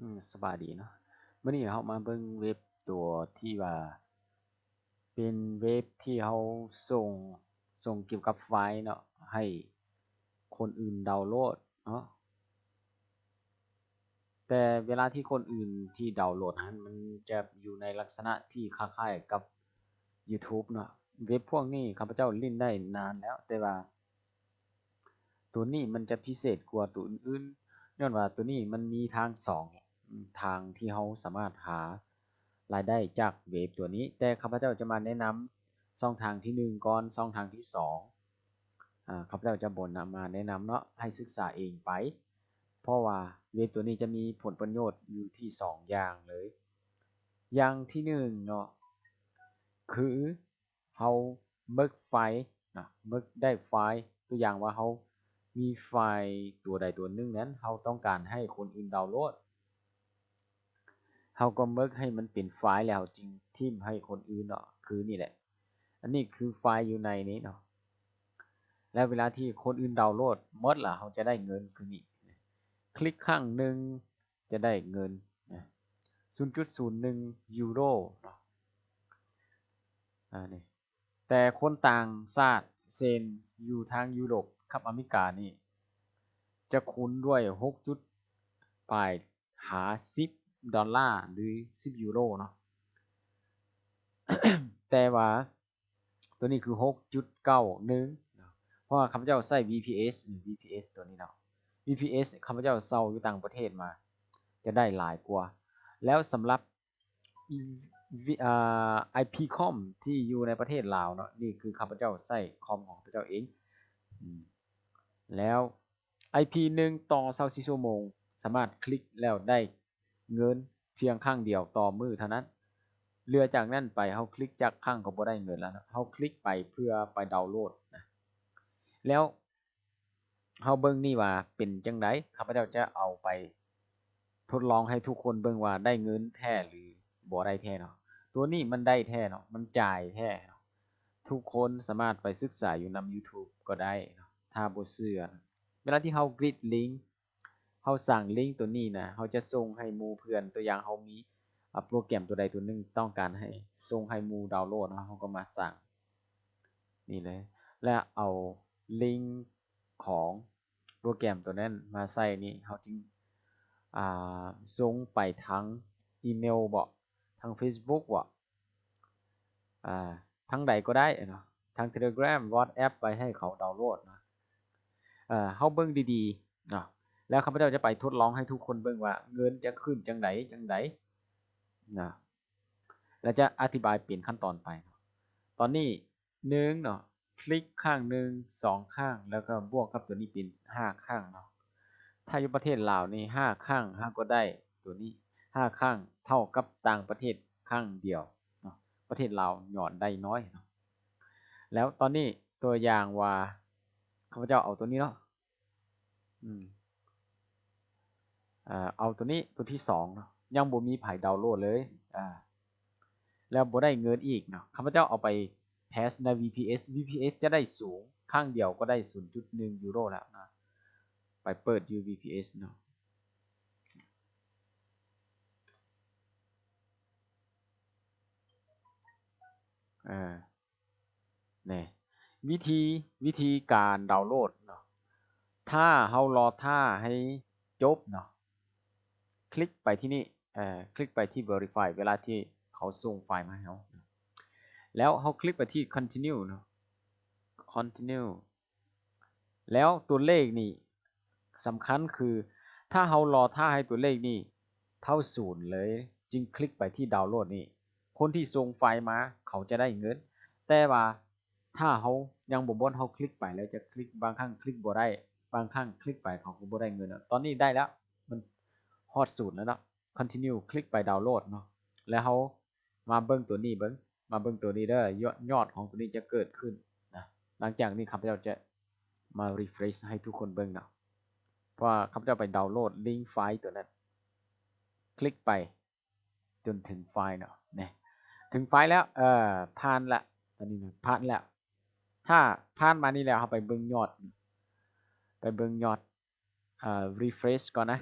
ອືມ ສະບາຍດີເນາະ. ມື້ນີ້ເຮົາມາເບິ່ງເວັບຕົວທີ່ວ່າເປັນເວັບທີ່ເຮົາສົ່ງ ສົ່ງກ່ຽວກັບໄຟລ໌ເນາະ ໃຫ້ຄົນອື່ນດາວໂຫຼດເນາະ. ແຕ່ເວລາທີ່ຄົນອື່ນທີ່ດາວໂຫຼດຫັ້ນ ມັນຈະຢູ່ໃນລັກສະນະທີ່ຄ້າຍໆກັບ YouTube ເນາະ. ເວັບພວກນີ້ຂ້າພະເຈົ້າຫຼິ້ນໄດ້ນານແລ້ວ ແຕ່ວ່າ ຕົວນີ້ມັນຈະພິເສດກວ່າຕົວອື່ນໆ ຍ້ອນວ່າຕົວນີ້ມັນມີທາງສອງ ທາງທີ່ເຮົາສາມາດຫາລາຍໄດ້ຈາກເວັບຕົວນີ້. ແຕ່ຂ້າພະເຈົ້າຈະມາແນະນຳຊ່ອງທາງທີໜຶ່ງກ່ອນ, ຊ່ອງທາງທີສອງ ອາ ຂ້າພະເຈົ້າຈະບໍ່ນຳມາແນະນຳເນາະ, ໃຫ້ສຶກສາເອງໄປ ເພາະວ່າເວັບຕົວນີ້ຈະມີຜົນປະໂຫຍດຢູ່ທີ່ສອງຢ່າງເລີຍ. ຢ່າງທີໜຶ່ງເນາະ ຄື ເຮົາເມິກໄຟລ໌ນະ ເມິກໄດ້ໄຟລ໌ ຕົວຢ່າງວ່າເຮົາມີໄຟລ໌ຕົວໃດຕົວໜຶ່ງນັ້ນ ເຮົາຕ້ອງການໃຫ້ຄົນອື່ນດາວໂຫຼດ ເຮົາກໍເມິກໃຫ້ມັນເປັນໄຟລ໌ແລ້ວຈຶ່ງຖິ້ມໃຫ້ຄົນອື່ນເນາະ ຄືນີ້ແຫຼະ. ອັນນີ້ຄືໄຟລ໌ຢູ່ໃນນີ້ເນາະ ແລ້ວເວລາທີ່ຄົນອື່ນດາວໂຫຼດໝົດລະ ເຮົາຈະໄດ້ເງິນຄືນີ້ ຄລິກຄັ້ງໜຶ່ງ ຈະໄດ້ເງິນນະ ສູນຈຸດສູນໜຶ່ງຢູໂຣເນາະ ອາ ນີ້. ແຕ່ຄົນຕ່າງຊາດ ເຊັ່ນ ຢູ່ທາງຢູໂຣບກັບອາເມລິການີ້ ຈະຄູນດ້ວຍຫົກຈຸດປາຍຫາສິບດອນລາ ຫຼື ສິບຢູໂຣເນາະ ແຕ່ວ່າ ຕົວນີ້ຄືຫົກຈຸດເກົ້າໜຶ່ງ ເພາະວ່າຂ້າພະເຈົ້າໃຊ້ ວີພີເອັສ ນີ້ ວີພີເອັສ ຕົວນີ້ເນາະ ວີພີເອັສ ຂ້າພະເຈົ້າເຊົ່າຢູ່ຕ່າງປະເທດມາ ຈະໄດ້ຫຼາຍກວ່າ. ແລ້ວສຳລັບ ອາ ໄອພີຄອມທີ່ຢູ່ໃນປະເທດລາວເນາະ ນີ້ຄືຂ້າພະເຈົ້າໃຊ້ຄອມຂອງຂ້າພະເຈົ້າເອງ ອືມ ແລ້ວ ໄອພີໜຶ່ງຕໍ່ຊາວສີ່ຊົ່ວໂມງ ສາມາດຄລິກແລ້ວໄດ້ເງິນພຽງຄັ້ງດຽວຕໍ່ມື້ເທົ່ານັ້ນ. ເຫຼືອຈາກນັ້ນໄປ ເຮົາຄລິກຈັກຄັ້ງກໍບໍ່ໄດ້ເງິນແລ້ວເນາະ ເຮົາຄລິກໄປເພື່ອໄປດາວໂຫຼດນະ. ແລ້ວເຮົາເບິ່ງນີ້ວ່າເປັນຈັ່ງໃດ, ຂ້າພະເຈົ້າຈະເອົາໄປທົດລອງໃຫ້ທຸກຄົນເບິ່ງວ່າໄດ້ເງິນແທ້ຫຼືບໍ່ໄດ້ແທ້ເນາະ. ຕົວນີ້ມັນໄດ້ແທ້ເນາະ, ມັນຈ່າຍແທ້ເນາະ. ທຸກຄົນສາມາດໄປສຶກສາຢູ່ນຳ YouTube ກໍໄດ້ເນາະ ຖ້າບໍ່ເຊື່ອ. ເວລາທີ່ເຮົາຄລິກລິງ ເຮົາສ້າງລິງຕົວນີ້ນະ ເຮົາຈະສົ່ງໃຫ້ໝູ່ເພື່ອນ, ຕົວຢ່າງເຮົາມີ ອາ ໂປຣແກຣມຕົວໃດຕົວໜຶ່ງຕ້ອງການໃຫ້ສົ່ງໃຫ້ໝູ່ດາວໂຫຼດເນາະ, ເຮົາກໍມາສ້າງນີ້ເລີຍ ແລະ ເອົາລິງຂອງໂປຣແກຣມຕົວນັ້ນມາໃສ່ນີ້ ເຮົາຈຶ່ງ ອາ ສົ່ງໄປທາງອີເມວບໍ ທາງ Facebook ບໍ ອາ ທາງໃດກໍໄດ້ເນາະ ທາງ Telegram WhatsApp ໄປໃຫ້ເຂົາດາວໂຫຼດເນາະ. ເຮົາເບິ່ງດີໆເນາະ ແລ້ວຂ້າພະເຈົ້າຈະໄປທົດລອງໃຫ້ທຸກຄົນເບິ່ງວ່າເງິນຈະຂຶ້ນຈັ່ງໃດຈັ່ງໃດນະ ແລ້ວຈະອະທິບາຍເປັນຂັ້ນຕອນໄປເນາະ. ຕອນນີ້ ໜຶ່ງເນາະ ຄລິກຄັ້ງໜຶ່ງ ສອງຄັ້ງ ແລ້ວກໍບວກກັບຕົວນີ້ເປັນຫ້າຄັ້ງເນາະ. ຖ້າຢູ່ປະເທດລາວນີ້ ຫ້າຄັ້ງ ເຮົາກໍໄດ້ຕົວນີ້ ຫ້າຄັ້ງ ເທົ່າກັບຕ່າງປະເທດຄັ້ງດຽວເນາະ. ປະເທດລາວຍອດໄດ້ນ້ອຍເນາະ. ແລ້ວຕອນນີ້ຕົວຢ່າງວ່າ ຂ້າພະເຈົ້າເອົາຕົວນີ້ເນາະ ອືມ ເອົາຕົວນີ້ ຕົວທີສອງເນາະ ຍັງບໍ່ມີໃຜດາວໂຫຼດເລີຍ ອາ ແລ້ວບໍ່ໄດ້ເງິນອີກເນາະ. ຂ້າພະເຈົ້າເອົາໄປເທສໃນ ວີພີເອັສ ວີພີເອັສ ຈະໄດ້ສູງ ຄັ້ງດຽວກໍໄດ້ສູນຈຸດໜຶ່ງຢູໂຣແລ້ວເນາະ. ໄປເປີດຢູ່ ວີພີເອັສ ເນາະ ເອີ ນີ້ ວິທີ ວິທີການດາວໂຫຼດເນາະ. ຖ້າເຮົາລໍຖ້າໃຫ້ຈົບເນາະ ຄລິກໄປທີ່ນີ້ ເອີ ຄລິກໄປທີ່ Verify ເວລາທີ່ເຂົາສົ່ງໄຟລ໌ມາໃຫ້ເຮົາ ແລ້ວເຮົາຄລິກໄປທີ່ Continue ເນາະ Continue ແລ້ວຕົວເລກນີ້ສຳຄັນຄື ຖ້າເຮົາລໍຖ້າໃຫ້ຕົວເລກນີ້ເທົ່າສູນເລີຍ ຈຶ່ງຄລິກໄປທີ່ດາວໂຫຼດນີ້ ຄົນທີ່ສົ່ງໄຟລ໌ມາເຂົາຈະໄດ້ເງິນ. ແຕ່ວ່າຖ້າເຮົາຍັງບໍ່ບ່ອນ ເຮົາຄລິກໄປແລ້ວຈະຄລິກ ບາງຄັ້ງຄລິກບໍ່ໄດ້ ບາງຄັ້ງຄລິກໄປເຂົາກໍບໍ່ໄດ້ເງິນ. ຕອນນີ້ໄດ້ແລ້ວ ມັນຮອດສູນແລ້ວເນາະ. Continue ຄລິກໄປດາວໂຫຼດເນາະ ແລ້ວເຮົາ ມາເບິ່ງຕົວນີ້ເບິ່ງ ມາເບິ່ງຕົວນີ້ເດີ ຍອດ ຍອດຂອງຕົວນີ້ຈະເກີດຂຶ້ນນະ. ຫຼັງຈາກນີ້ຂ້າພະເຈົ້າຈະມາ refresh ໃຫ້ທຸກຄົນເບິ່ງເນາະ ເພາະວ່າຂ້າພະເຈົ້າໄປດາວໂຫຼດລິງໄຟລ໌ຕົວນັ້ນ ຄລິກໄປຈົນເຖິງໄຟລ໌ເນາະ ນີ້ ເຖິງໄຟລ໌ແລ້ວ ເອີ ຜ່ານລະ ຕອນນີ້ນະ ຜ່ານແລ້ວ. ຖ້າຜ່ານມານີ້ແລ້ວ ເຮົາໄປເບິ່ງຍອດ ໄປເບິ່ງຍອດ ອາ refresh ກ່ອນນະ.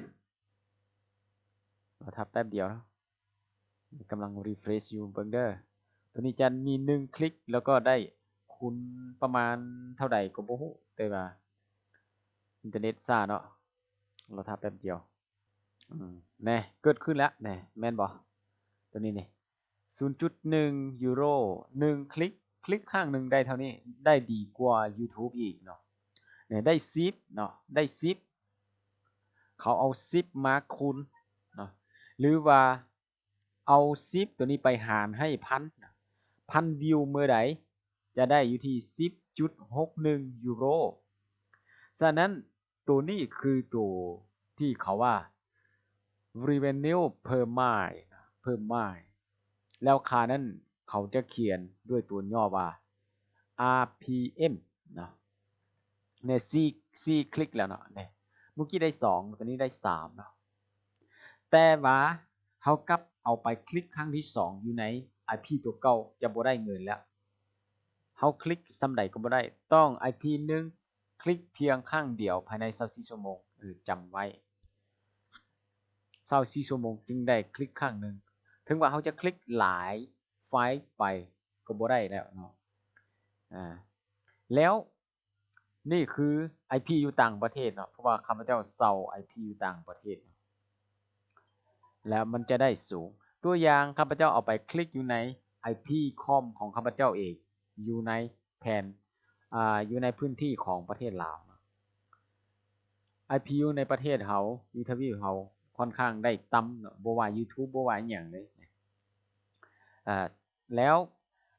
ລໍຖ້າແປັບດຽວເນາະ ກຳລັງ refresh ຢູ່ ເບິ່ງເດີ. ໂຕນີ້ຈະມີໜຶ່ງຄລິກ ແລ້ວກໍໄດ້ຄູນປະມານເທົ່າໃດກໍບໍ່ຮູ້ ແຕ່ວ່າອິນເຕີເນັດຊ້າເນາະ. ລໍຖ້າແປັບດຽວ. ອືມ ແນ່ ເກີດຂຶ້ນແລ້ວ ແນ່ ແມ່ນບໍ່? ໂຕນີ້ນີ້ ສູນຈຸດໜຶ່ງຢູໂຣ ໜຶ່ງຄລິກ ຄລິກຄັ້ງໜຶ່ງໄດ້ເທົ່ານີ້ ໄດ້ດີກວ່າ YouTube ອີກເນາະ. ແນ່ ໄດ້ສິບເນາະ ໄດ້ສິບ ເຂົາເອົາສິບມາຄູນເນາະ ຫຼືວ່າ ເອົາສິບໂຕນີ້ໄປຫານໃຫ້ພັນ ພັນວິວເມື່ອໃດ ຈະໄດ້ຢູ່ທີ່ສິບຈຸດຫົກໜຶ່ງຢູໂຣ. ສະນັ້ນ ໂຕນີ້ຄືໂຕທີ່ເຂົາວ່າ revenue per mile per mile ແລ້ວຄ່ານັ້ນເຂົາຈະຂຽນດ້ວຍຕົວຫຍໍ້ວ່າ RPM ເນາະ. ແນ່ ສີ່ ສີ່ຄລິກແລ້ວເນາະ ແນ່ ເມື່ອກີ້ໄດ້ສອງ ຕອນນີ້ໄດ້ສາມເນາະ. ແຕ່ວ່າເຮົາກັບເອົາໄປຄລິກຄັ້ງທີສອງຢູ່ໃນ IP ຕົວເກົ່າ ຈະບໍ່ໄດ້ເງິນແລ້ວ. ເຮົາຄລິກສ່ຳໃດກໍບໍ່ໄດ້ ຕ້ອງ IP ໜຶ່ງ ຄລິກພຽງຄັ້ງດຽວພາຍໃນຊາວສີ່ຊົ່ວໂມງ. ເອີ ຈຳໄວ້ ຊາວສີ່ຊົ່ວໂມງຈຶ່ງໄດ້ຄລິກຄັ້ງໜຶ່ງ. ເຖິງວ່າເຮົາຈະຄລິກຫຼາຍໄຟລ໌ໄປກໍບໍ່ໄດ້ແລ້ວເນາະ. ອາ ແລ້ວ ນີ້ຄື IP ຢູ່ຕ່າງປະເທດເນາະ ເພາະວ່າຂ້າພະເຈົ້າເຊົ່າ IP ຢູ່ຕ່າງປະເທດເນາະ ແລ້ວມັນຈະໄດ້ສູງ. ຕົວຢ່າງ ຂ້າພະເຈົ້າເອົາໄປຄລິກຢູ່ໃນ IP ຄອມຂອງຂ້າພະເຈົ້າເອງ ຢູ່ໃນແຜ່ນ ອາ ຢູ່ໃນພື້ນທີ່ຂອງປະເທດລາວເນາະ. IP ຢູ່ໃນປະເທດເຮົາ ຢູ່ທະວີບເຮົາ ຂ້ອນຂ້າງໄດ້ຕ່ຳເນາະ ບໍ່ວ່າ YouTube ບໍ່ວ່າອີ່ຫຍັງເລີຍ. ອາ ແລ້ວ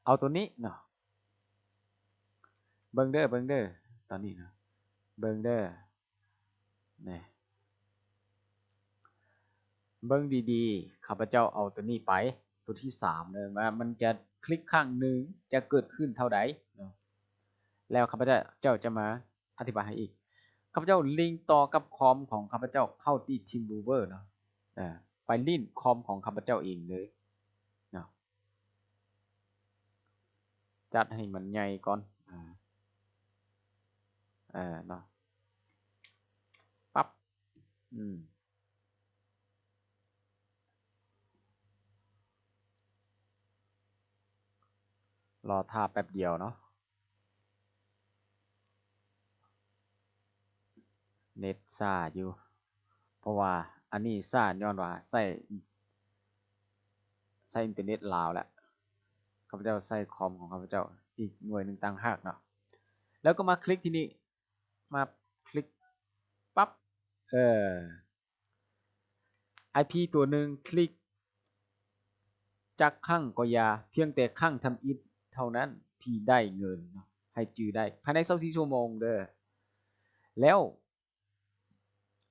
ເອົາໂຕນີ້ເນາະ ເບິ່ງເດີ ເບິ່ງເດີ ຕອນນີ້ເນາະ ເບິ່ງເດີ ນີ້ ເບິ່ງດີໆ ຂ້າພະເຈົ້າເອົາໂຕນີ້ໄປ ໂຕທີສາມເດີ ວ່າມັນຈະຄລິກຄັ້ງໜຶ່ງຈະເກີດຂຶ້ນເທົ່າໃດເນາະ. ແລ້ວຂ້າພະເຈົ້າຈະມາ ອະທິບາຍໃຫ້ອີກ. ຂ້າພະເຈົ້າລິງຕໍ່ກັບຄອມຂອງຂ້າພະເຈົ້າເຂົ້າທີ່ TeamViewer ເນາະ ເອີ ໄປລິ້ນຄອມຂອງຂ້າພະເຈົ້າເອງເລີຍເນາະ. ຈັດໃຫ້ມັນໃຫຍ່ກ່ອນ ອາ ເອີ ເນາະ ປັບ ອືມ ລໍຖ້າແປັບດຽວເນາະ ເນັດຊ້າຢູ່ ເພາະວ່າອັນນີ້ຊ້າຍ້ອນວ່າໃຊ້ ໃຊ້ອິນເຕີເນັດລາວແຫຼະ. ຂ້າພະເຈົ້າໃຊ້ຄອມຂອງຂ້າພະເຈົ້າອີກໜ່ວຍໜຶ່ງຕ່າງຫາກເນາະ. ແລ້ວກໍມາຄລິກທີ່ນີ້ ມາຄລິກປັບ ເອີ ໄອພີຕົວໜຶ່ງ ຄລິກຈັກຄັ້ງກໍຢ່າ ພຽງແຕ່ຄັ້ງທຳອິດເທົ່ານັ້ນທີ່ໄດ້ເງິນເນາະ ໃຫ້ຈື່ໄດ້ ພາຍໃນຊາວສີ່ຊົ່ວໂມງເດີ້. ແລ້ວ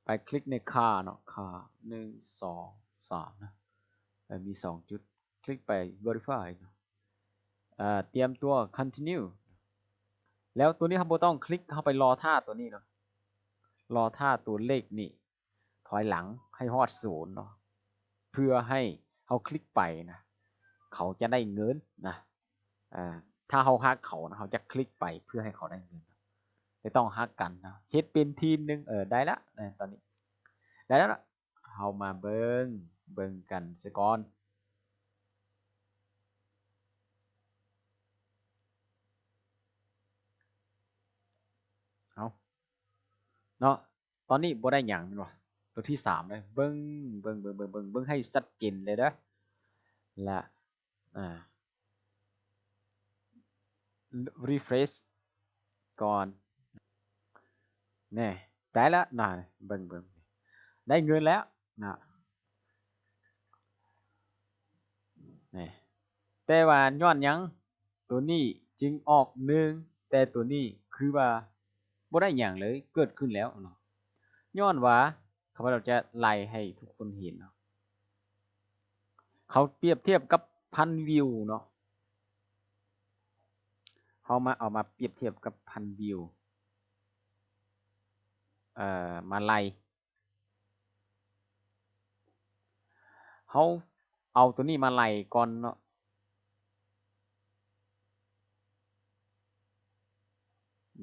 ໄປຄລິກໃນຄ່າເນາະ ຄ່າ ໜຶ່ງ ສອງ ສາມ ເນາະ ເອີ ມີສອງຈຸດ ຄລິກໄປ Verify ເນາະ ເອີ ຕຽມຕົວ Continue ແລ້ວຕົວນີ້ເຮົາບໍ່ຕ້ອງຄລິກ ເຮົາໄປລໍຖ້າຕົວນີ້ເນາະ ລໍຖ້າຕົວເລກນີ້ ຖອຍຫຼັງໃຫ້ຮອດສູນເນາະ ເພື່ອໃຫ້ເຮົາຄລິກໄປນະ ເຂົາຈະໄດ້ເງິນນະ. ເອີ ຖ້າເຮົາຮັກເຂົານະ ເຮົາຈະຄລິກໄປເພື່ອໃຫ້ເຂົາໄດ້ເງິນ ແຕ່ຕ້ອງຮັກກັນນະ ເຮັດເປັນທີມໜຶ່ງ. ເອີ ໄດ້ລະນະ ຕອນນີ້ໄດ້ແລ້ວລະ ເຮົາມາເບິ່ງ ເບິ່ງກັນຊະກ່ອນ ເອົາ ເນາະ. ຕອນນີ້ບໍ່ໄດ້ຫຍັງແມ່ນບໍ່? ຕົວທີສາມເດີ້ ເບິ່ງ ເບິ່ງ ເບິ່ງໃຫ້ຊັດເຈນເລີຍເດີ້ ລະ ອ່າ refresh ກ່ອນ ແນ່ ໄດ້ລະນະ ເບິ່ງ ເບິ່ງ ໄດ້ເງິນແລ້ວນະ ແນ່ ແຕ່ວ່າຍ້ອນຫຍັງ ຕົວນີ້ຈຶ່ງອອກໜຶ່ງ ແຕ່ຕົວນີ້ຄືວ່າບໍ່ໄດ້ຫຍັງເລີຍເກີດຂຶ້ນແລ້ວເນາະ ຍ້ອນວ່າຂ້າພະເຈົ້າຈະໄລ່ໃຫ້ທຸກຄົນເຫັນເນາະ ເຂົາປຽບທຽບກັບພັນວິວເນາະ ເຮົາມາເອົາມາປຽບທຽບກັບພັນວິວ ເອີ ມາໄລ່ ເຮົາເອົາຕົວນີ້ມາໄລ່ກ່ອນເນາະ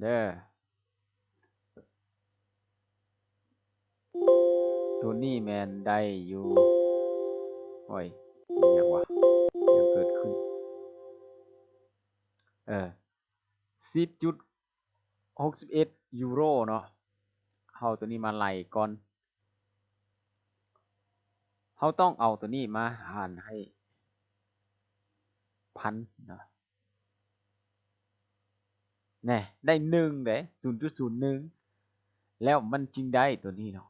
ເດີ ຕົວນີ້ແມ່ນໄດ້ຢູ່ ໂອ້ຍ ອີ່ຫຍັງວະ ຫຍັງເກີດຂຶ້ນ? ເອີ ສິບຈຸດຫົກສິບເອັດຢູໂຣເນາະ. ເຮົາເອົາໂຕນີ້ມາໄລ່ກ່ອນ. ເຮົາຕ້ອງເອົາໂຕນີ້ມາຫານໃຫ້ພັນເນາະ. ແນ່ ໄດ້ໜຶ່ງເດ້ ສູນຈຸດສູນໜຶ່ງ ແລ້ວມັນຈຶ່ງໄດ້ໂຕນີ້ເນາະ.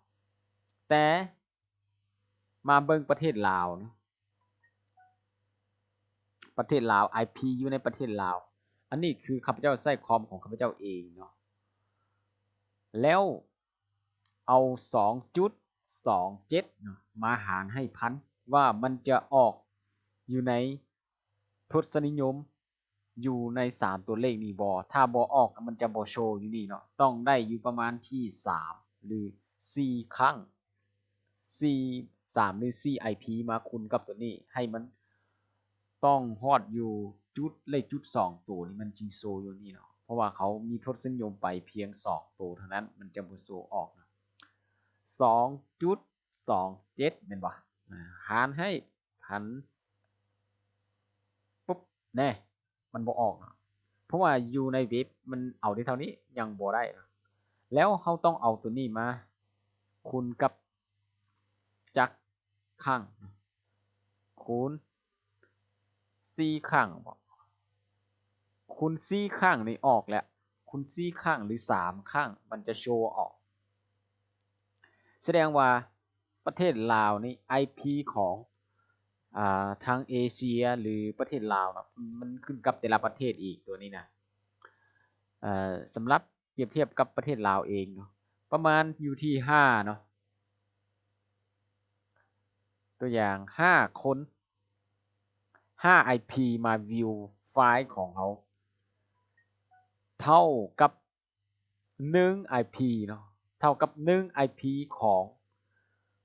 ແຕ່ມາເບິ່ງປະເທດລາວເນາະ, ປະເທດລາວ ໄອພີ ຢູ່ໃນປະເທດລາວ. ອັນນີ້ຄືຂ້າພະເຈົ້າໃຊ້ຄອມຂອງຂ້າພະເຈົ້າເອງເນາະ, ແລ້ວເອົາສອງຈຸດສອງເຈັດເນາະ ມາຫານໃຫ້ພັນ ວ່າມັນຈະອອກຢູ່ໃນທົດສະນິຍົມ ຢູ່ໃນສາມຕົວເລກນີ້ບໍ່? ຖ້າບໍ່ອອກ ມັນຈະບໍ່ໂຊຢູ່ນີ້ເນາະ. ຕ້ອງໄດ້ຢູ່ປະມານທີ່ສາມ ຫຼື ສີ່ຄັ້ງ, ສີ່ ສາມ ຫຼື ສີ່ ໄອພີ ມາຄູນກັບຕົວນີ້ ໃຫ້ມັນຕ້ອງຮອດຢູ່ຈຸດ ເລກຈຸດສອງໂຕນີ້ ມັນຈຶ່ງໂຊຢູ່ນີ້ເນາະ. ເພາະວ່າເຂົາມີທົດສະນິຍົມໄປພຽງສອງໂຕເທົ່ານັ້ນ ມັນຈະບໍ່ໂຊອອກເນາະ. ສອງຈຸດສອງເຈັດ ແມ່ນບໍ່? ອາ ຫານໃຫ້ພັນ ປຸບ ແນ່ ມັນບໍ່ອອກເນາະ ເພາະວ່າຢູ່ໃນເວັບມັນເອົາໄດ້ເທົ່ານີ້ ຍັງບໍ່ໄດ້ເນາະ. ແລ້ວເຮົາຕ້ອງເອົາຕົວນີ້ມາຄູນກັບຈັກຄັ້ງ? ຄູນສີ່ຄັ້ງບໍ? ຄູນສີ່ຄັ້ງນີ້ອອກແລ້ວ, ຄູນສີ່ຄັ້ງ ຫຼື ສາມຄັ້ງ ມັນຈະໂຊອອກ. ສະແດງວ່າປະເທດລາວນີ້ ໄອພີ ຂອງ ອາ ທາງເອເຊຍ ຫຼື ປະເທດລາວເນາະ ມັນຂຶ້ນກັບແຕ່ລະປະເທດອີກ ຕົວນີ້ນະ. ເອີ ສຳລັບປຽບທຽບກັບປະເທດລາວເອງເນາະ ປະມານຢູ່ທີ່ຫ້າເນາະ, ຕົວຢ່າງ ຫ້າຄົນ ຫ້າໄອພີ ມາວິວໄຟລ໌ຂອງເຮົາ ເທົ່າກັບ ໜຶ່ງໄອພີເນາະ ເທົ່າກັບໜຶ່ງໄອພີຂອງ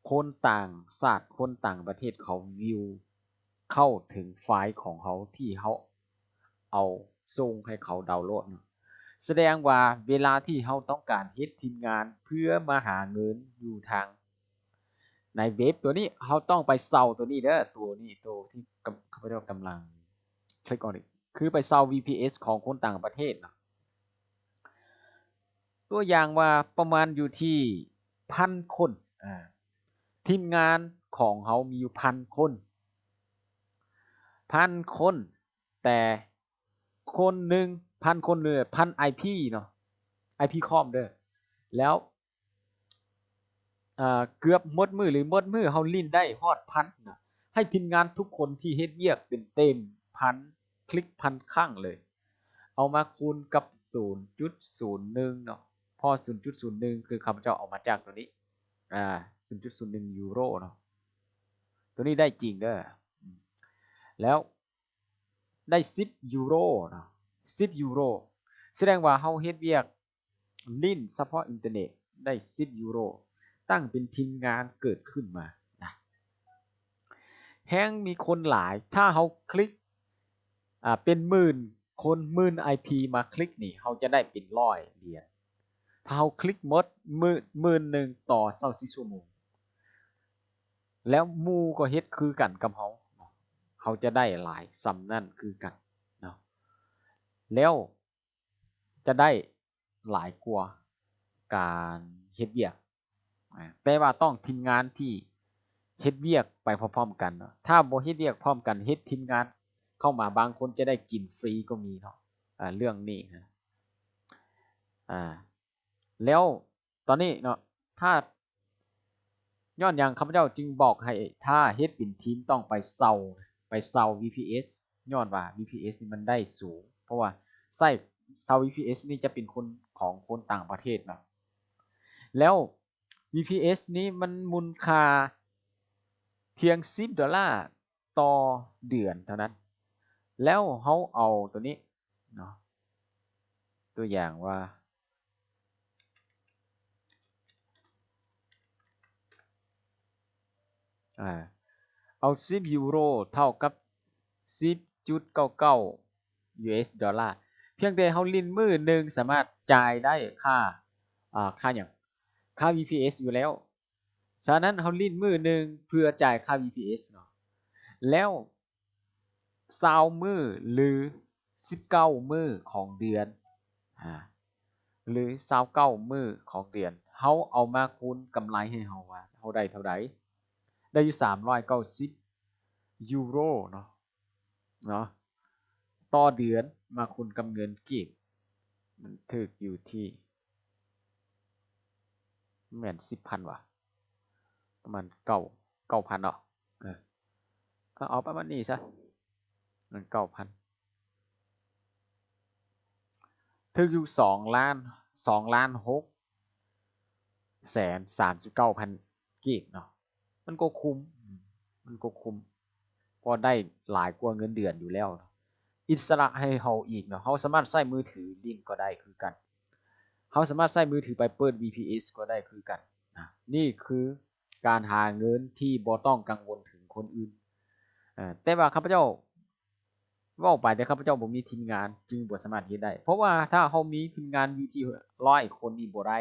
ຄົນຕ່າງຊາດ ຄົນຕ່າງປະເທດ ເຂົາວິວເຂົ້າເຖິງໄຟລ໌ຂອງເຮົາທີ່ເຮົາເອົາສົ່ງໃຫ້ເຂົາດາວໂຫຼດເນາະ. ສະແດງວ່າເວລາທີ່ເຮົາຕ້ອງການເຮັດທີມງານເພື່ອມາຫາເງິນຢູ່ທາງໃນເວັບຕົວນີ້ ເຮົາຕ້ອງໄປເຊົ່າຕົວນີ້ເດີ ຕົວນີ້ ຕົວທີ່ຂ້າພະເຈົ້າກຳລັງຄລິກອອກນີ້ ຄືໄປເຊົ່າ ວີພີເອັສ ຂອງຄົນຕ່າງປະເທດເນາະ. ຕົວຢ່າງວ່າປະມານຢູ່ທີ່ພັນຄົນ ອາ ທີມງານຂອງເຮົາມີຢູ່ພັນຄົນ ພັນຄົນ ແຕ່ຄົນໜຶ່ງ ພັນຄົນ ຫຼື ພັນໄອພີເນາະ ໄອພີຄອມເດີ ແລ້ວ ເອີ ເກືອບໝົດມື້ ຫຼື ໝົດມື້ເຮົາຫຼິ້ນໄດ້ຮອດພັນນະ ໃຫ້ທີມງານທຸກຄົນທີ່ເຮັດວຽກເຕັມໆ ພັນ ຄລິກພັນຄັ້ງເລີຍ ເອົາມາຄູນກັບສູນຈຸດສູນໜຶ່ງເນາະ ເພາະສູນຈຸດສູນໜຶ່ງຄືຂ້າພະເຈົ້າເອົາມາຈາກຕົວນີ້ ອາ ສູນຈຸດສູນໜຶ່ງຢູໂຣເນາະ. ຕົວນີ້ໄດ້ຈິງເດີ ແລ້ວໄດ້ສິບຢູໂຣເນາະ ສິບຢູໂຣ ສະແດງວ່າເຮົາເຮັດວຽກ ຫຼິ້ນສະເພາະອິນເຕີເນັດໄດ້ສິບຢູໂຣ ຕັ້ງເປັນທີມງານເກີດຂຶ້ນມານະ ແຮງມີຄົນຫຼາຍ. ຖ້າເຮົາຄລິກ ອາ ເປັນໝື່ນຄົນ ໝື່ນໄອພີ ມາຄລິກນີ້ ເຮົາຈະໄດ້ເປັນຮ້ອຍຫຼຽນ. ຖ້າເຮົາຄລິກໝົດ ໝື່ນ ໝື່ນໜຶ່ງຕໍ່ຊາວສີ່ຊົ່ວໂມງ ແລ້ວໝູ່ກໍເຮັດຄືກັນກັບເຮົາ ເຮົາຈະໄດ້ຫຼາຍສ່ຳນັ້ນຄືກັນເນາະ ແລ້ວ ຈະໄດ້ຫຼາຍກວ່າການເຮັດວຽກ ອາ ແຕ່ວ່າຕ້ອງທີມງານທີ່ເຮັດວຽກໄປພ້ອມໆກັນເນາະ. ຖ້າບໍ່ເຮັດວຽກພ້ອມກັນ ເຮັດທີມງານເຂົ້າມາ ບາງຄົນຈະໄດ້ກິນຟຣີກໍມີເນາະ ອາ ເລື່ອງນີ້ນະ ອາ ແລ້ວ ຕອນນີ້ເນາະ ຖ້າ ຍ້ອນຫຍັງຂ້າພະເຈົ້າຈຶ່ງບອກໃຫ້ ຖ້າເຮັດເປັນທີມຕ້ອງໄປເຊົ່າ ໄປເຊົ່າ ວີພີເອັສ ຍ້ອນວ່າ ວີພີເອັສ ນີ້ມັນໄດ້ສູງ ເພາະວ່າໃຊ້ ເຊົ່າ ວີພີເອັສ ນີ້ຈະເປັນຄົນ ຂອງຄົນຕ່າງປະເທດເນາະ ແລ້ວ ວີພີເອັສ ນີ້ມັນມູນຄ່າພຽງສິບໂດລາຕໍ່ເດືອນເທົ່ານັ້ນ ແລ້ວເຮົາເອົາຕົວນີ້ເນາະ ຕົວຢ່າງວ່າ ອາ ເອົາສິບຢູໂຣເທົ່າກັບສິບຈຸດເກົ້າເກົ້າຢູເອັສໂດລາ. ພຽງແຕ່ເຮົາຫຼິ້ນມື້ໜຶ່ງສາມາດຈ່າຍໄດ້ຄ່າ ອາ ຄ່າຫຍັງ? ຄ່າ ວີພີເອັສ ຢູ່ແລ້ວ. ສະນັ້ນເຮົາຫຼິ້ນມື້ໜຶ່ງເພື່ອຈ່າຍຄ່າ ວີພີເອັສ ເນາະ. ແລ້ວຊາວມື້ ຫຼື ສິບເກົ້າມື້ຂອງເດືອນ ອາ ຫຼື ຊາວເກົ້າມື້ຂອງເດືອນ ເຮົາເອົາມາຄູນກຳໄລໃຫ້ເຮົາວ່າ ເຮົາໄດ້ເທົ່າໃດ? ໄດ້ຢູ່ສາມຮ້ອຍເກົ້າສິບຢູໂຣເນາະ ເນາະ ຕໍ່ເດືອນ ມາຄູນກັບເງິນກີບ ມັນຖືກຢູ່ທີ່ ແມ່ນສິບພັນຫວາ? ປະມານເກົ້າ ເກົ້າພັນເນາະ ເອີ ເອົາປະມານນີ້ຊະ ເກົ້າພັນ ຖືກຢູ່ສອງລ້ານ ສອງລ້ານຫົກແສນສາມສິບເກົ້າພັນກີບເນາະ ມັນກໍຄຸ້ມ ມັນກໍຄຸ້ມ ເພາະໄດ້ຫຼາຍກວ່າເງິນເດືອນຢູ່ແລ້ວ ອິດສະຫຼະໃຫ້ເຮົາອີກເນາະ ເຮົາສາມາດໃຊ້ມືຖືຫຼິ້ນກໍໄດ້ຄືກັນ ເຮົາສາມາດໃຊ້ມືຖືໄປເປີດ ວີພີເອັນ ກໍໄດ້ຄືກັນນະ ນີ້ຄືການຫາເງິນທີ່ບໍ່ຕ້ອງກັງວົນເຖິງຄົນອື່ນ ເອີ ແຕ່ວ່າຂ້າພະເຈົ້າເວົ້າໄປ ແຕ່ຂ້າພະເຈົ້າບໍ່ມີທີມງານ ຈຶ່ງບໍ່ສາມາດເຮັດໄດ້ ເພາະວ່າຖ້າເຮົາມີທີມງານຢູ່ທີ່ຮ້ອຍຄົນນີ້ບໍ່ໄດ້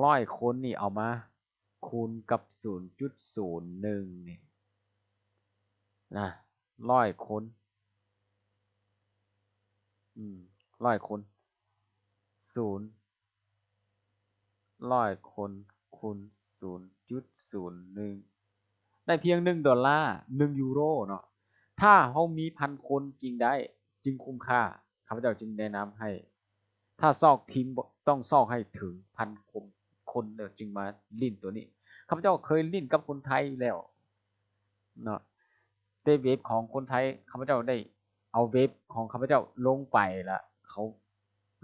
ຮ້ອຍຄົນນີ້ເອົາມາ ຄູນກັບສູນຈຸດສູນໜຶ່ງນີ້ນະ ຮ້ອຍຄົນ ອືມ ຮ້ອຍຄົນ ສູນ ຮ້ອຍຄົນຄູນສູນຈຸດສູນໜຶ່ງ ໄດ້ພຽງໜຶ່ງໂດລາ ໜຶ່ງຢູໂຣເນາະ ຖ້າເຮົາມີພັນຄົນຈຶ່ງໄດ້ ຈຶ່ງຄຸ້ມຄ່າ ຂ້າພະເຈົ້າຈຶ່ງແນະນຳໃຫ້ ຖ້າຊອກທີມ ຕ້ອງຊອກໃຫ້ເຖິງພັນຄົນ ຄົນແລ້ວຈຶ່ງມາຫຼິ້ນໂຕນີ້ ຂ້າພະເຈົ້າເຄີຍຫຼິ້ນກັບຄົນໄທແລ້ວເນາະ ແຕ່ເວັບຂອງຄົນໄທ ຂ້າພະເຈົ້າໄດ້ເອົາເວັບຂອງຂ້າພະເຈົ້າລົງໄປລະ ເຂົາ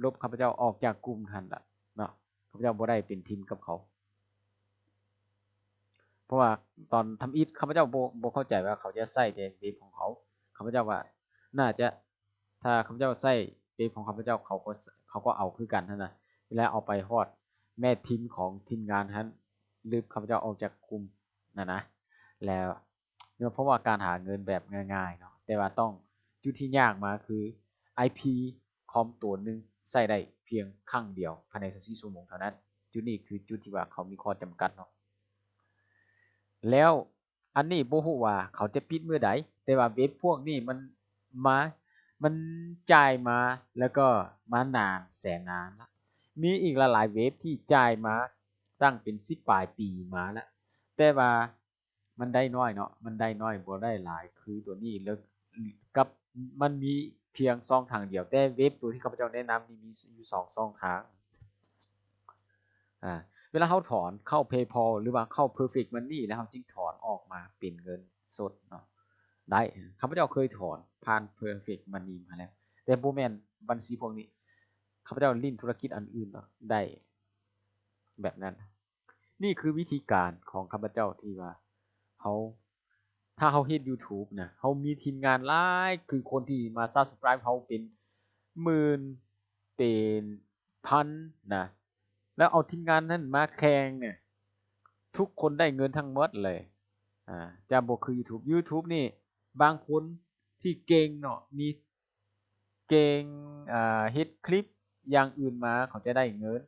ລົບຂ້າພະເຈົ້າອອກຈາກກຸ່ມຫັ້ນລະເນາະ ຂ້າພະເຈົ້າບໍ່ໄດ້ເປັນທີມກັບເຂົາ ເພາະວ່າຕອນທຳອິດຂ້າພະເຈົ້າບໍ່ ບໍ່ເຂົ້າໃຈວ່າເຂົາຈະໃຊ້ແຕ່ເວັບຂອງເຂົາ ຂ້າພະເຈົ້າວ່າໜ້າຈະ ຖ້າຂ້າພະເຈົ້າໃຊ້ເວັບຂອງຂ້າພະເຈົ້າ ເຂົາກໍ ເຂົາກໍເອົາຄືກັນຫັ້ນນະ ແລ້ວເອົາໄປຮອດແມ່ທີມຂອງທີມງານຫັ້ນ ລຶບຂ້າພະເຈົ້າອອກຈາກກຸ່ມຫັ້ນນະ ແລ້ວ ເພາະວ່າການຫາເງິນແບບງ່າຍໆເນາະ ແຕ່ວ່າຕ້ອງ ຈຸດທີ່ຍາກມາຄື ໄອພີຄອມໂຕໜຶ່ງໃຊ້ໄດ້ພຽງຄັ້ງດຽວພາຍໃນຊາວສີ່ຊົ່ວໂມງເທົ່ານັ້ນ ຈຸດນີ້ຄືຈຸດທີ່ວ່າເຂົາມີຂໍ້ຈຳກັດເນາະ ແລ້ວ ອັນນີ້ບໍ່ຮູ້ວ່າເຂົາຈະປິດມື້ໃດ ແຕ່ວ່າເວັບພວກນີ້ມັນມາ ມັນຈ່າຍມາ ແລ້ວກໍມານານແສນນານລະ ມີອີກຫຼາຍໆເວັບທີ່ຈ່າຍມາຕັ້ງເປັນສິບປາຍປີມາລະ ແຕ່ວ່າມັນໄດ້ໜ້ອຍເນາະ ມັນໄດ້ໜ້ອຍ ບໍ່ໄດ້ຫຼາຍຄືໂຕນີ້ ແລ້ວກັບມັນມີພຽງຊ່ອງທາງດຽວ ແຕ່ເວັບໂຕທີ່ຂ້າພະເຈົ້າແນະນຳນີ້ມີຢູ່ສອງຊ່ອງທາງ. ອາ ເວລາເຮົາຖອນເຂົ້າ PayPal ຫຼືວ່າເຂົ້າ Perfect Money ແລ້ວເຮົາຈຶ່ງຖອນອອກມາເປັນເງິນສົດເນາະ ໄດ້ ຂ້າພະເຈົ້າເຄີຍຖອນຜ່ານ Perfect Money ມາແລ້ວ ແຕ່ບໍ່ແມ່ນບັນຊີພວກນີ້ ຂ້າພະເຈົ້າຫຼິ້ນທຸລະກິດອັນອື່ນເນາະ ໄດ້ແບບນັ້ນ. ນີ້ຄືວິທີການຂອງຂ້າພະເຈົ້າທີ່ວ່າເຮົາ ຖ້າເຮົາເຮັດ YouTube ນະ ເຮົາມີທີມງານຫຼາຍ ຄືຄົນທີ່ມາ Subscribe ເຮົາເປັນໝື່ນ ເປັນພັນນະ ແລ້ວເອົາທີມງານນັ້ນມາແຂ່ງນະ ທຸກຄົນໄດ້ເງິນທັງໝົດເລີຍ ອາ ຈະບໍ່ຄື YouTube. YouTube ນີ້ບາງຄົນທີ່ເກັ່ງເນາະ ມີ ເກັ່ງ ເຮັດຄລິບຢ່າງອື່ນມາ ເຂົາຈະໄດ້ເງິນ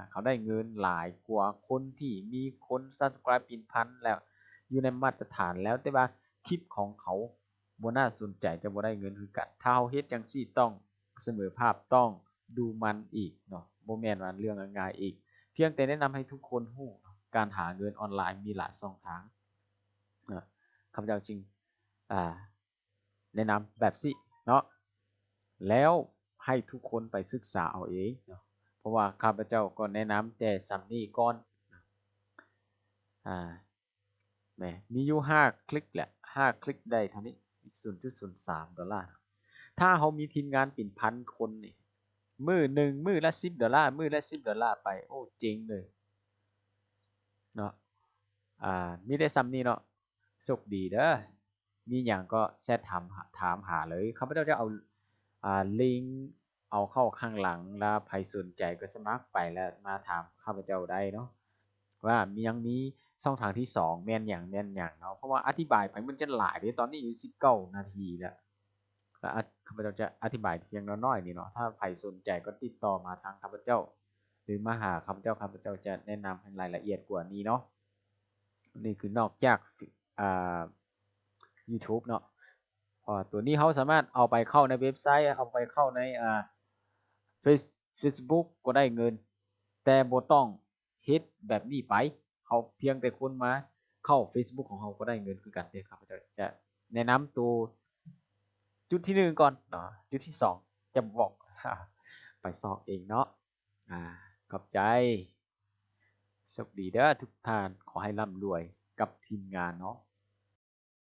ເຂົາໄດ້ເງິນຫຼາຍກວ່າຄົນທີ່ມີຄົນ Subscribe ເປັນພັນແລ້ວ ຢູ່ໃນມາດຕະຖານແລ້ວ ແຕ່ວ່າຄລິບຂອງເຂົາບໍ່ໜ້າສົນໃຈ ຈະບໍ່ໄດ້ເງິນຄືກັນ. ຖ້າເຮົາເຮັດຈັ່ງຊີ້ ຕ້ອງສະເໝີພາບ ຕ້ອງດູໝັ່ນອີກເນາະ ບໍ່ແມ່ນວ່າເລື່ອງງ່າຍໆອີກ. ພຽງແຕ່ແນະນຳໃຫ້ທຸກຄົນຮູ້ ການຫາເງິນອອນລາຍມີຫຼາຍຊ່ອງທາງ ຂ້າພະເຈົ້າຈຶ່ງ ອາ ແນະນຳແບບຊີ້ເນາະ ແລ້ວໃຫ້ທຸກຄົນໄປສຶກສາເອົາເອງເນາະ ເພາະວ່າຂ້າພະເຈົ້າກໍແນະນຳແຕ່ສ່ຳນີ້ກ່ອນ ອາ ແໝ ມີຢູ່ຫ້າຄລິກແຫຼະ ຫ້າຄລິກໄດ້ເທົ່ານີ້ ສູນຈຸດສູນສາມໂດລາ. ຖ້າເຮົາມີທີມງານເປັນພັນຄົນນີ້ ມື້ໜຶ່ງ ມື້ລະສິບໂດລາ ມື້ລະສິບໂດລາໄປ ໂອ້ ເຈັງເລີຍເນາະ. ອາ ມີແຕ່ສ່ຳນີ້ເນາະ. ໂຊກດີເດີ ມີຫຍັງກໍແຊັດຖາມ ຖາມຫາເລີຍ ຂ້າພະເຈົ້າຈະເອົາ ອາ ລິງເອົາເຂົ້າຂ້າງຫຼັງ ແລ້ວໃຜສົນໃຈກໍສະໝັກໄປ ແລ້ວມາຖາມຂ້າພະເຈົ້າໄດ້ເນາະ ວ່າມີ ຍັງມີຊ່ອງທາງທີສອງ ແມ່ນຫຍັງ ແມ່ນຫຍັງເນາະ ເພາະວ່າອະທິບາຍໄປມັນຈະຫຼາຍເດ້ ຕອນນີ້ຢູ່ສິບເກົ້ານາທີແລ້ວ ແລ້ວ ອາ ຂ້າພະເຈົ້າຈະອະທິບາຍພຽງນ້ອຍໆນີ້ເນາະ ຖ້າໃຜສົນໃຈກໍຕິດຕໍ່ມາທາງຂ້າພະເຈົ້າ ຫຼືມາຫາຂ້າພະເຈົ້າ ຂ້າພະເຈົ້າຈະແນະນຳໃຫ້ລາຍລະອຽດກວ່ານີ້ເນາະ. ນີ້ຄືນອກຈາກ ອ່າ YouTube ເນາະ ເພາະວ່າຕົວນີ້ເຮົາສາມາດເອົາໄປເຂົ້າໃນເວັບໄຊ ເອົາໄປເຂົ້າໃນ ອ່າ ເຟສ Facebook ກໍໄດ້ເງິນ ແຕ່ບໍ່ຕ້ອງເຮັດແບບນີ້ໄປ ເຮົາພຽງແຕ່ຄົນມາເຂົ້າ Facebook ຂອງເຮົາກໍໄດ້ເງິນຄືກັນເດ້. ຂ້າພະເຈົ້າຈະແນະນຳໂຕຈຸດທີໜຶ່ງກ່ອນເນາະ ຈຸດທີສອງຈະບອກ ໄປຊອກເອງເນາະ. ອາ ຂອບໃຈ ໂຊກດີເດີທຸກທ່ານ ຂໍໃຫ້ລ່ຳລວຍກັບທີມງານເນາະ.